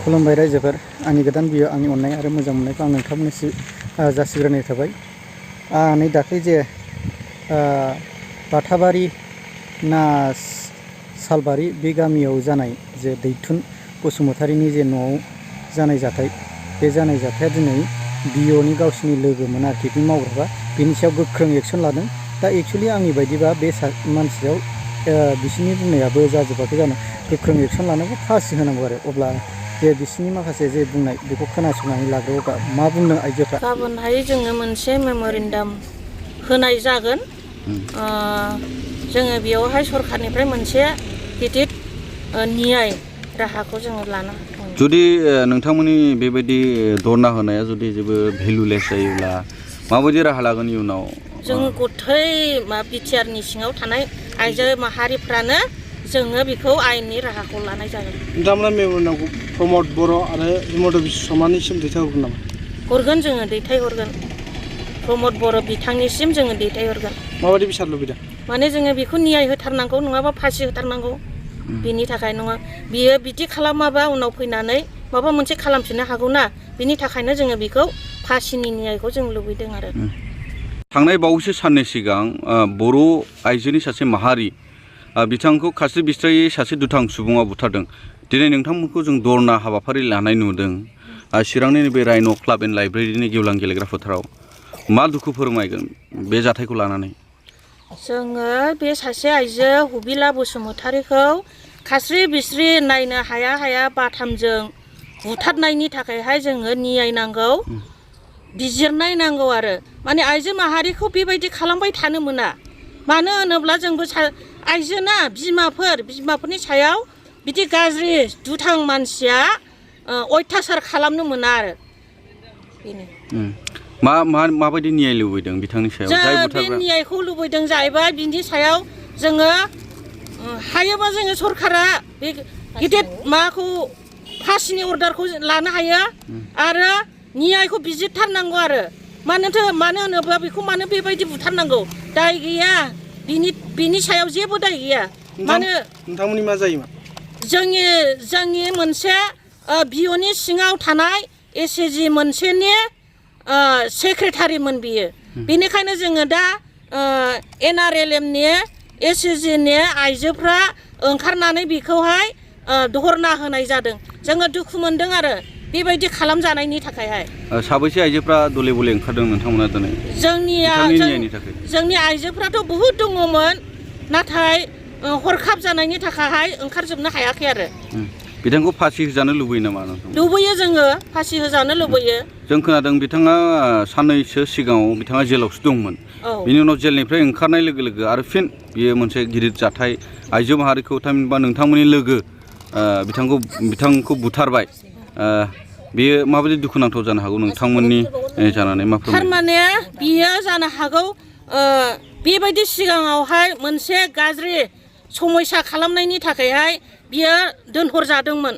खुलुमबाय रायजोफोर आंनि गोदान भिडिअ आंनि अननाय आरो मोजां मोननायखौ आं नोंथांमोननिसिम जासिग्रोनाय थाबाय। नै दाख्लै जे बाथाबारि ना सालबारि बे गामियाव जानाय जे दैथुन बसुमतारीनि जे न'आव जानाय जाथाय बे जानाय जाथाया दिनै बिअनि गावसिनि लोगोमोन आरोखि बे मावग्राबा बेनि सायाव गोख्रों एक्सन लादों। दा एक्चुअलि आंनि बायदिबा बे मानसियाव बिसिनि बुंनायाबो जाजोबाखै जानो गोख्रों एक्सन लानांगौ फासि होनांगौ आरो अब्ला जे बिसिनि माखासे जे बुंनाय बेखौ खोनासंनानै लाग्रोबा मा बुंदों आइजोफ्रा। गाबोनहाय जोङो मोनसे मेम'रेन्डाम होनाय जागोन। जोङो बेयावहाय सरखारनिफ्राय मोनसे गिदिर न्याय राहाखौ जोङो लानो हागोन। जुदि नोंथांमोननि बेबायदि धरना होनाया जुदि जेबो भेलुलेस जायोब्ला माबायदि राहा लागोन इयुनाव? जों गथै बिटिआरनि सिङाव थानाय आइजो माहारिफ्रानो जोङो बेखौ आयेननि राहाखौ लानाय जागोन। नोंथांमोना मेम'रेन्डामखौ प्रमद बर' आरो हिमन्त बिश्व शर्मानिसिम दैथायहरगोन नामा? हरगोन, जोङो दैथायहरगोन। प्रमद बर' बिथांनिसिम जोङो दैथायहरगोन। माबायदि बिसार लुबैदों? माने जोङो बेखौ न्याय होथारनांगौ, नङाबा फासि होथारनांगौ। बिनि थाखाय नङा, बियो बिदि खालामाबा उनाव फैनानै माबा मोनसे खालामफिननो हागौ ना, बिनि थाखायनो जोङो बेखौ फासिनि न्यायखौ जों लुबैदों आरो। थांनाय बावैसो साननै सिगां बर' आइजोनि सासे माहारि बिथांखौ खास्रि बिस्रायै सासे दुथां सुबुङा बुथारदों। दिनै नोंथांमोनखौ जों धरना हाबाफारि लानाय नुदों चिरांनि बे राइन' क्लाब एन्ड लाइब्रेरिनि गेवलां गेलेग्रा फोथाराव। मा दुखु फोरमायगोन बे जाथायखौ लानानै? जोङो बे सासे आइजो हुबिला बसुमतारीखौ खास्रि बिस्रि नायनो हाया हाया बाथामजों बुथारनायनि थाखायहाय जोङो न्याय नांगौ, बिजिरनाय नांगौ आरो। माने आइजो माहारिखौ बेबायदि खालामबाय थानो मोना। मानो होनोब्ला जोंबो आइजोना बिमाफोरनि सायाव बिदि गाज्रि दुथां मानसिया अयथासार खालामनो मोना आरो बेनो। माबायदि न्याय लुबैदों बिथांनि सायाव? जों बे न्यायखौ लुबैदों जाहैबाय बिनि सायाव जोङो हायोबा जोङो सरकारा बे गिदिर माबाखौ फासिनि अर्डारखौ लानो हायो आरो न्यायखौ बिजिरथारनांगौ आरो। मानो होनोब्ला बेखौ मानो बेबायदि बुथारनांगौ? दाय गैया, बिनि सायाव जेबो दाय गैया। मानो नोंथांमोननि मा जायोमोन? जोंनि मोनसे बिअनि सिङाव थानाय एसएसजि मोनसेनि सेक्रेटारिमोन बियो। बेनिखायनो जोङो दा NRLMनि एसएसजिनि आइजोफ्रा ओंखारनानै बेखौहाय धरना होनाय जादों। जोङो दुखु मोनदों आरो बेबायदि खालामजानायनि थाखायहाय। साबैसे आइजोफ्रा दले बले ओंखारदों नोंथांमोना दिनै? जोंनि आइजोफ्राथ' बहुद दङमोन, नाथाय हरखाब जानायनि थाखायहाय ओंखारजोबनो हायाखै आरो। बिथांखौ फासि होजानो लुबैयो नामा नोंथां? लुबैयो, जोङो फासि होजानो लुबैयो। जों खोनादों बिथाङा साननैसो सिगाङाव बिथाङा जेलावसो दंमोन। बिनि उनाव जेलनिफ्राय ओंखारनाय लोगो लोगो आरो फिन बियो मोनसे गिदिर जाथाय आइजो माहारिखौ थामहिनबा नोंथांमोननि लोगो बिथांखौ बुथारबाय। बेयो माबायदि दुखुनांथाव जानो हागौ नोंथांमोननि जानानै? मा थारमाने बियो जानो हागौ बेबायदि सिगाङावहाय मोनसे गाज्रि समयसा खालामनायनि थाखायहाय बियो दोनहरजादोंमोन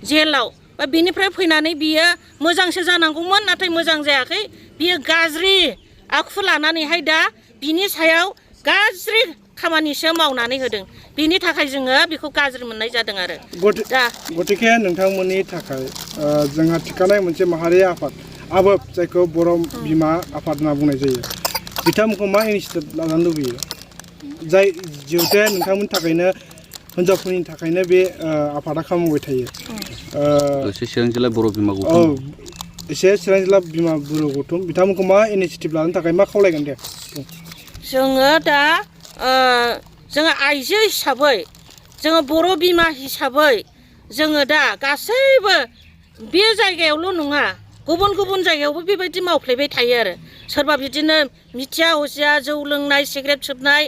जेलाव। बिनिफ्राय फैनानै बियो मोजांसो जानांगौमोन, नाथाय मोजां जायाखै। बियो गाज्रि आखु लानानैहाय दा बिनि सायाव गाज्रि खामानिसो मावनानै होदों। बिनि थाखाय जोङो बेखौ गाज्रि मोननाय जादों आरो। गतिके नोंथांमोननि थाखाय जोंहा थिखानाय मोनसे माहारि आफाद आबोब, जायखौ बर' बिमा आफाद होनना बुंनाय जायो, बिथांमोनखौ मा इनिसियेटिभ लानो लुबैयो? जाय जिहेतु नोंथांमोननि थाखायनो हिनजावफोरनि थाखायनो बे आफादा खामानिबाय थायो। चिरां जिल्ला बर' बिमा गौथुम। चिरां जिल्ला बिमा बर' गौथुम बिथांमोनखौ मा इनिसियेटिभ लानो थाखाय मा खावलायगोन दे? जोङो दा जोङो आइजो हिसाबै, जोङो बर' बिमा हिसाबै जोङो दा गासैबो बे जायगायावल' नङा, गुबुन गुबुन जायगायावबो बेबायदि मावफ्लेबाय थायो आरो। सोरबा बिदिनो मिथिया हसिया जौ लोंनाय, सिगारेट सोबनाय,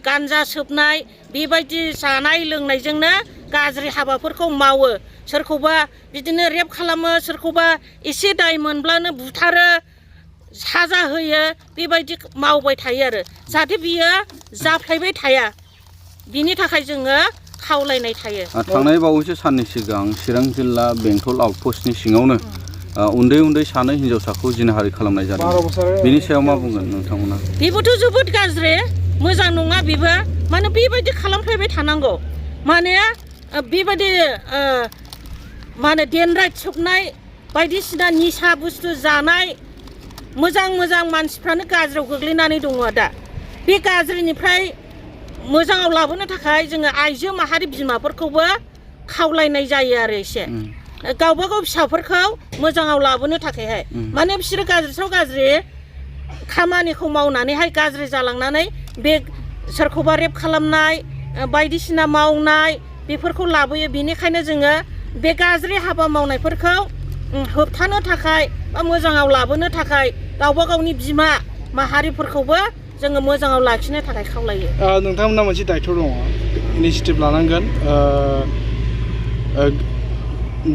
गान्जा सोबनाय, बेबायदि जानाय लोंनायजोंनो गाज्रि हाबाफोरखौ मावो। सोरखौबा बिदिनो रेप खालामो, सोरखौबा एसे दाय मोनब्लानो बुथारो, साजा होयो, बेबायदि मावबाय थायो आरो। जाहाथे बियो जाफ्लायबाय थाया, बिनि थाखाय जोङो खावलायनाय थायो। थांनाय बावैसो साननै सिगां चिरां जिल्ला बेंटल आउटपस्टनि सिङावनो उन्दै उन्दै सानै हिन्जावसाखौ जिनाहारि खालामनाय जादों। बिनि सायाव मा बुंगोन नोंथांमोना? बेबोथ' जोबोद गाज्रि, मोजां नङा बेबो। माने बेबायदि खालामफ्लायबाय खालामबाय थानांगौ माने बेबायदि माने देनराय सोबनाय बायदिसिना निसा बुस्थु जानाय मोजां मोजां मानसिफ्रानो गाज्रियाव गोग्लैनानै दङ दा बे गाज्रिनिफ्राय मोजाङाव लाबोनो थाखाय जोङो आइजो माहारि बिमाफोरखौबो खावलायनाय जायो आरो एसे गावबा गाव फिसाफोरखौ मोजाङाव लाबोनो थाखायहाय माने बिसोरो गाज्रिसाव गाज्रि खामानिखौ मावनानैहाय गाज्रि जालांनानै बे सोरखौबा रेप खालामनाय बायदिसिना मावनाय बेफोरखौ लाबोयो बेनिखायनो जोङो बे गाज्रि हाबा मावनायफोरखौ होबथानो थाखाय बा मोजाङाव लाबोनो थाखाय गावबा गावनि बिमा माहारिफोरखौबो जोङो मोजाङाव लाखिनो थाखाय खावलायो नोंथांमोना मोनसे दायथ' दङ इनिसियेटिभ लानांगोन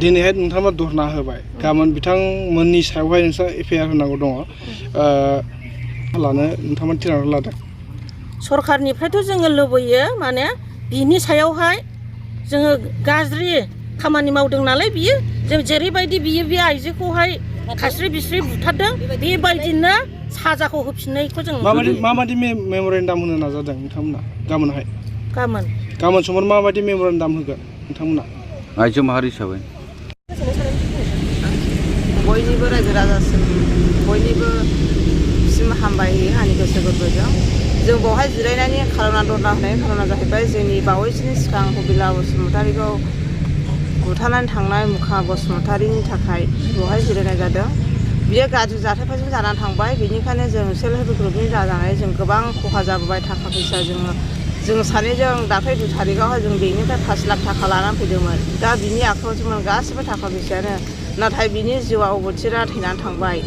दिनैहाय नोंथांमोना धरना होबाय गाबोन बिथांमोननि सायावहाय नोंस्रा एफआइआर होनांगौ दङ लानो नोंथांमोना थिरांथा लादों सरखारनिफ्रायथ' जोङो लुबैयो माने बिनि सायावहाय जोङो गाज्रि खामानि मावदों नालाय बियो जों जेरैबायदि बियो बे आइजोखौहाय खास्रि बिस्रि बुथारदों बेबायदिनो साजाखौ होफिननायखौ जों माबायदि मेम'रेन्डाम होनो नाजादों नोंथांमोना गाबोनहाय गाबोन समफोर माबायदि मेम'रेन्डाम होगोन नोंथांमोना आइजो माहारि हिसाबै बयनिबो रायजो राजासिम बयनिबो सिम हामबाय होयो आंनि गोसो गोरबोजों जों बेवहाय जिरायनायनि खार'ना धरना होनायनि खार'ना जाहैबाय जोंनि बावैसोनि सिगां हबिला बसुमतारीखौ बुथारनानै थांनाय मुखा बसुमतारीनि थाखाय बेवहाय जिरायनाय जादों बियो गाज्रि जाथायफोरजों जानानै थांबाय बेनिखायनो जों सेल्फ हेल्प ग्रुपनि जानानै जों गोबां खहा जाबोबाय थाखा फैसा जों सानैजों दाख्लै 2 थारिखआवहाय जों बेंकनिफ्राय 5 लाख थाखा लानानै फैदोंमोन दा बिनि आखायाव जोंमोन गासिबो थाखा फैसायानो नाथाय बिनि जिउआ अबथिरा थैनानै थांबाय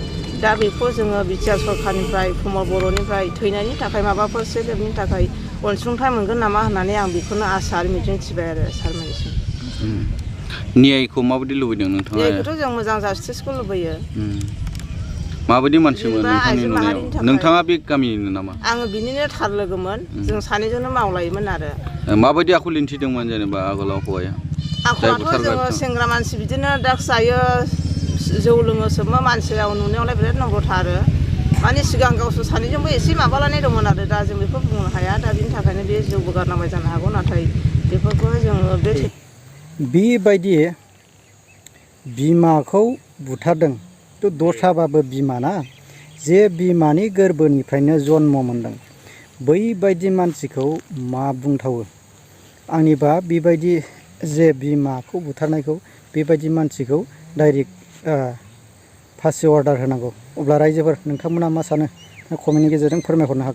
दा बेखौ जोङो बिटिआर सरखारनिफ्राय प्रमद बर'निफ्राय थैनायनि थाखाय माबाफोर सेल्फ हेल्पनि थाखाय अनसुंथाइ मोनगोन नामा होननानै आं बेखौनो आसा आरो मिजिं थिबाय आरो सारमोननिसिम न्यायखौ माबायदि लुबैदों नोंथाङा न्यायखौथ' जों मोजां जास्टिसखौ लुबैयो माबायदि मानसिमोन नोंथांनि नुनायाव नोंथाङा बे गामिनिनो नामा आङो बिनिनो थार लोगोमोन जों सानैजोंनो मावलायोमोन आरो माबायदि आखु दिन्थिदोंमोन जेनेबा आगोलाव हौवाया आखुआथ' जोङो सेंग्रा मानसि बिदिनो ड्राग्स जायो जौ लोङो सोबो मानसियाव नुनायावलाय बिराद नम्रथा आरो माने सिगां गावसोर सानैजोंबो एसे माबालायनाय दंमोन आरो दा जों बेखौ बुंनो हाया दा बिनि थाखायनो बे जौबो गारनांबाय जानो हागौ नाथाय बेफोरखौ जोङो बेबायदि बिमाखौ बुथारदों थ' दस्राबाबो बिमाना जे बिमानि गोरबोनिफ्रायनो जन्म मोनदों बैबायदि मानसिखौ मा बुंथावो आंनिबा बेबायदि जे बिमाखौ बुथारनायखौ बेबायदि मानसिखौ डाइरेक्ट फासि अर्डार होनांगौ अब्ला रायजोफोर नोंथांमोना मा सानो कमेन्टनि गेजेरजों फोरमायहरनो हागोन।